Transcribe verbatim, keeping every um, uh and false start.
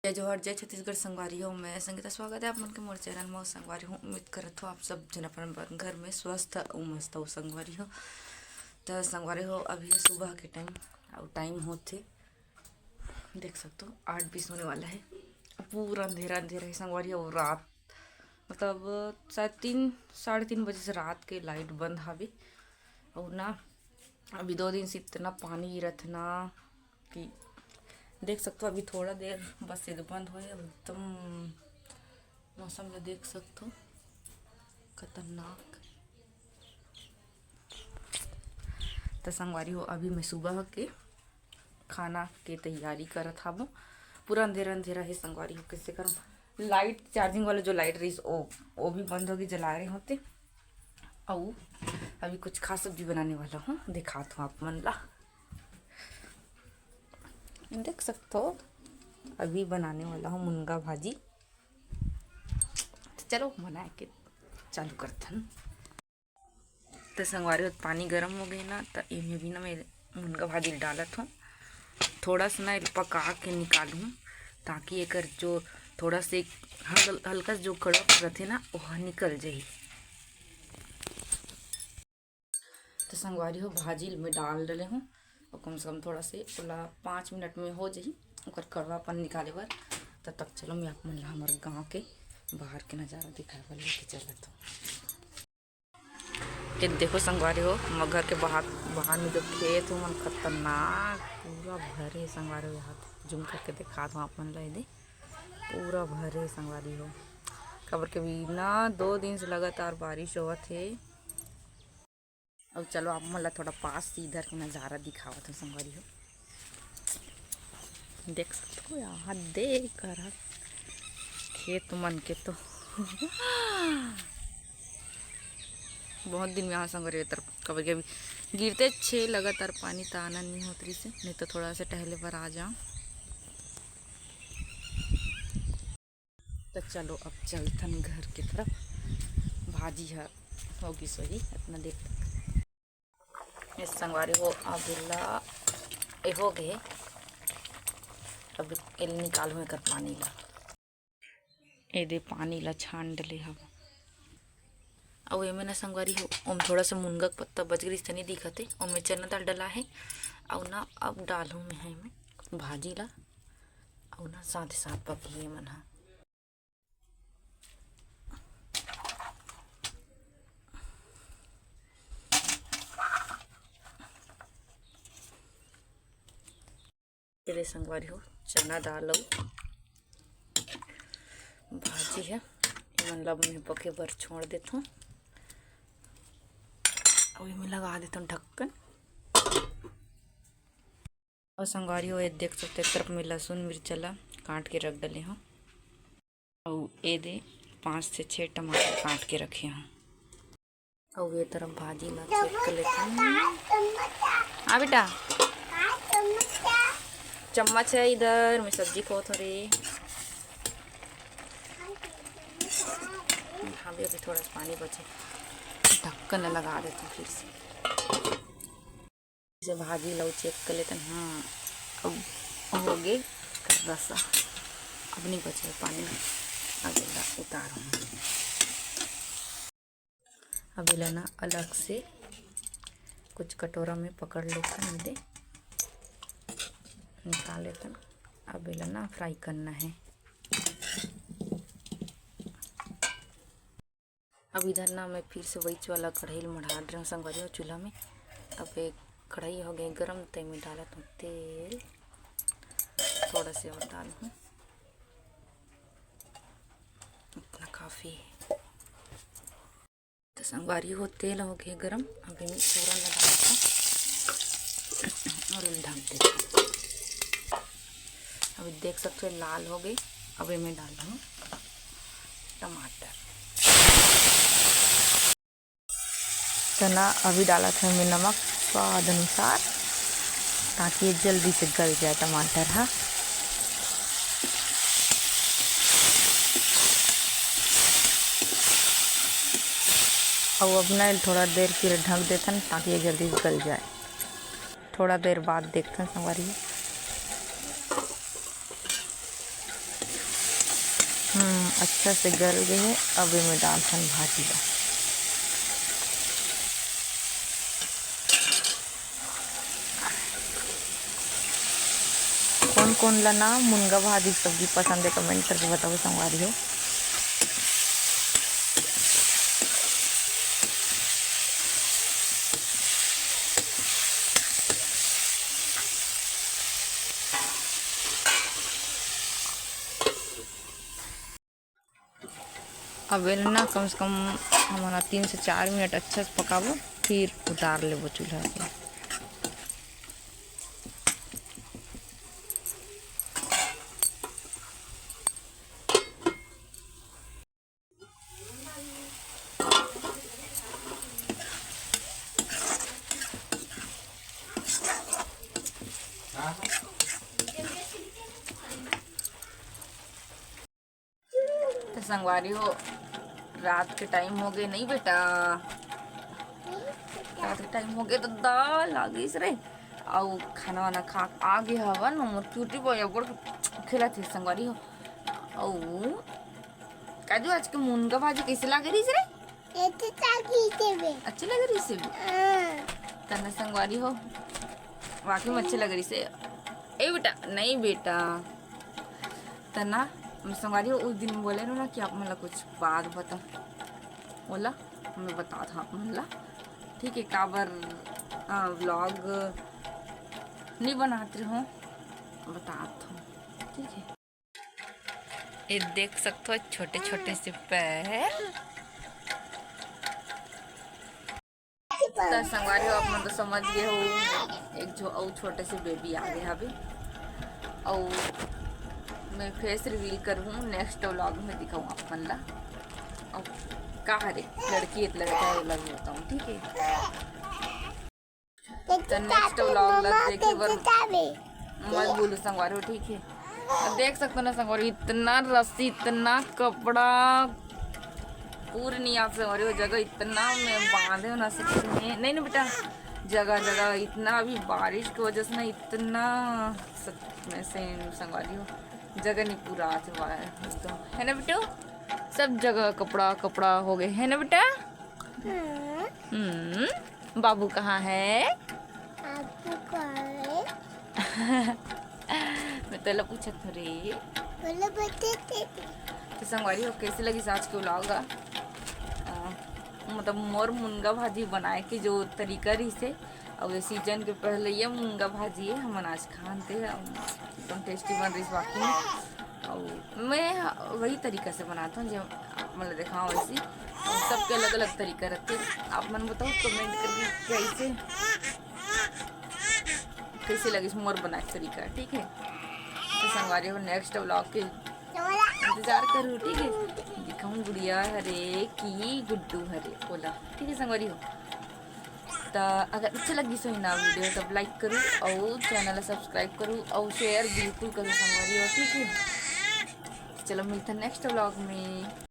जय जोहार, जय छत्तीसगढ़ संगवारी हो। मैं संगीता, स्वागत है आप मन के मोर चैनल में। संगवारी हो, उम्मीद करत हो आप सब झन अपन, अपन घर में स्वस्थ अउ मस्त हो संगवारी हो। त संगवारी हो, अभी सुबह के टाइम, अउ टाइम होथे, देख सकते हो, आठ बीस होने वाला है। पूरा अंधेरा अंधेरा है संगवारी हो। रात मतलब शायद तीन, साढ़े तीन बजे से रात के लाइट बंद हवे। अउ ना, अभी दो दिन से इतना पानी गिरत ना कि देख सकते हो, अभी थोड़ा देर बस ये बंद होए, एकदम मौसम ला देख सकते हो, खतरनाक। त संगवारी हो, अभी मैं सुबह के खाना के तैयारी करत हावों। पूरा अंधेरा अंधेरा हे संगवारी हो, कैसे करूँ? लाइट, चार्जिंग वाला जो लाइट रहिस, ओ, ओ भी बंद होगे, जला रहे होते। अउ अभी कुछ खास सब्जी बनाने वाला हूँ, दिखात हूँ आप मन ला। देख सकते हो, अभी बनाने वाला हूँ मुनगा भाजी। तो चलो, बनाए के चालू करथन। त संगवारी हो, पानी गरम हो गए ना, त एमे भी ना मैं मुनगा भाजी ल डालत हूँ। थोड़ा सा ना एला पका के निकालूँ, ताकि एकर जो थोड़ा से हल-, हल्का से जो कड़वा रहथे ना, ओह निकल जाही। त संगवारी हो, भाजी ल मैं डाल डले हूँ, अउ कम से कम थोड़ा से ओला पाँच मिनट में हो जाही ओकर कड़वापन निकाले बर। तब तक चलो, मैं आप मन ला हमर गाँव के बाहर के नजारा दिखाए बर लेके चलत हूँ। ये देखो संगवारी हो, हमर घर के बाहर, बाहर में जो खेत हे, मन खतरनाक पूरा भरे संगवारी हो। यहाँ जूम करके दिखात हूँ आप मन ला, ये दे पूरा भरे संगवारी हो, काबर के बिना दो दिन से लगातार बारिश होवत हे। अब चलो, आप मन ला थोड़ा पास से इधर के नजारा दिखावत हूँ संगवारी हो। देख सकते हो यहाँ, देख कर खेत मन के तो बहुत दिन में यहाँ संगवारी हो, तर कभी कभी गिरते छे लगातार पानी, त आनंद नहीं होत रहिसे, नहीं तो थोड़ा सा टहले बर आ जाओ। तो चलो, अब चलथन घर की तरफ। भाजी ह होगी सोही इतना देर तक। ये संगवारी हो, अब ला ए हो गए। अब एल निकालूँ एकर पानी ला। ए दे, पानी ला छान डले हव। अउ एमे ना संगवारी हो, ओम थोड़ा सा मुनगा के पत्ता बच गइस, तनी दिखत हे। ओमे चना दाल डला हे। अउ ना अब डालहूँ मैं एमे भाजी ला। अउ ना साथ ही साथ पकी एमन ह। तेरे संगवारी हो, चना दाल अउ भाजी हे, एमन ला मैं पके बर छोड़ देथों। अउ एमे लगा देथों ढक्कन। अउ संगवारी हो, ये देख सकते हो, एक तरफ में लहसुन मिर्चा ला काट के रख डले हूँ। अउ ए दे, पाँच से छः टमाटर काट के रखे हूँ। अउ ए तरफ भाजी ला चेक कर लेते हैं। हाँ बेटा, चम्मच है इधर, मैं सब्जी खोत हूँ रे। हाँ भी, अभी थोड़ा सा पानी बचे, ढक्कन ला लगा देते हैं फिर से। जैसे भाजी ला चेक कर लेते हैं। हाँ, अब हो गए रसा, अब नहीं बचे पानी, अब एला उतारूँ। अब एला ना अलग से कुछ कटोरा में पकड़ लेते हैं, दे निकाल लेते हैं। अब एला ना फ्राई करना है। अब इधर ना मैं फिर से वही वाला कढ़ाई ल मढ़ा डरे हूँ संगवारी हो, चूल्हा में। अब एक कढ़ाई हो गई गरम, ते में डालत हूँ तेल, थोड़ा से और डालहूँ, इतना काफ़ी है। तो संगवारी हो, तेल हो गए गरम, अब एमे पूरा लगा देथों और एला ढक देथों। अभी देख सकते हो लाल हो गए। अब एमे डालहूँ टमाटर। तो ना अभी डालत हूँ मैं नमक स्वाद अनुसार, ताकि ये जल्दी से गल जाए टमाटर हा। अउ अब ना एला थोड़ा देर फिर ढक देथन, ताकि ये जल्दी से गल जाए। थोड़ा देर बाद देखथन संगवारी। हम्म, अच्छा से गल गए हे। अब एमे डालथन भाजी ला। कोन कोन ला ना मुनगा भाजी सब्जी पसंद हे, comment करके बताओ संगवारी हो। अब एला ना कम से कम हमन तीन से चार मिनट अच्छा से पकाबो, फिर उतार लेबो चूल्हा से। तो संगवारी हो, रात के टाइम हो गए नहीं बेटा, रात के टाइम हो गए तो दाल आ गईस रे। अउ खाना वाना खा आ गे हवन, मोर cutie boy अब्बड़ खेलत हे संगवारी हो। अउ काजू, आज के मुनगा भाजी कैसे लागे रहिस रे? ये तो चाकी से बे। अच्छे लगे रहिस हे बे? हाँ। तना संगवारी हो, वाकई में अच्छे लगे रहिस हे। ए बेटा, नहीं बेटा, तना संगवारी हो, उस दिन बोले रहो ना कि आप मन ला कुछ बात बताओ, बोला मैं बता था आप मन ला, ठीक है, काबर vlog नहीं बनात रहो, बतात हूँ, ठीक है। ये देख सकते हो छोटे छोटे से पैर। तो संगवारी हो, आप मन तो समझ गए हो, एक जो अउ छोटे से बेबी आ गए अभी। अउ मैं फेस रिवील करहूँ नेक्स्ट व्लॉग में, दिखाऊँ आप मन ला। अउ का हरे लड़की इतना लड़का है, लग बताऊँ, ठीक है। तो नेक्स्ट व्लॉग ला देखे बर मत बोलू संगवारी हो, ठीक है। अब देख सकते हो ना संगवारी, इतना रस्सी, इतना कपड़ा पूरे नहीं आप संगवारी हो, जगह इतना मैं बांधे हो ना सकते हैं, नहीं ना बेटा, जगह जगह इतना अभी बारिश की वजह से ना इतना सच में से संगवारी हो जगह नहीं पूरा आज हुआ है एकदम, है ना बेटू? सब जगह कपड़ा कपड़ा हो गए, है ना बेटा? हम्म। हम्म, बाबू कहाँ है? आपको कहाँ है? मैं तोला पूछत हूँ रे। बोलो, बच्चे थे। तो संगवारी हो, कैसे लगिस आज के व्लॉग? अ, मतलब मोर मुनगा भाजी बनाए के जो तरीका रहिस हे, अउ ये सीजन के पहले ये मुनगा भाजी हे, हमन आज खान ते, अउ एकदम टेस्टी बन रहिस वाकई में। अउ मैं वही तरीका से बनाता हूँ, जो आप मन ला देखाओ वैसे। अउ सबके अलग अलग तरीका रहते। आप मन बताओ कमेंट करके कैसे, कैसे लगिस मोर बनाए के तरीका, ठीक है। तो संगवारी हो, नेक्स्ट व्लॉग के इंतजार करू, ठीक है। दिखाऊँ गुड़िया हरे कि गुड्डू हरे, बोला, ठीक है संगवारी हो। तो अगर अच्छा लगिस होही ना वीडियो, तब लाइक करू अउ चैनल ला सब्सक्राइब करू अउ शेयर बिल्कुल करू संगवारी हो, ठीक है। चलो मिलते हैं नेक्स्ट व्लॉग में।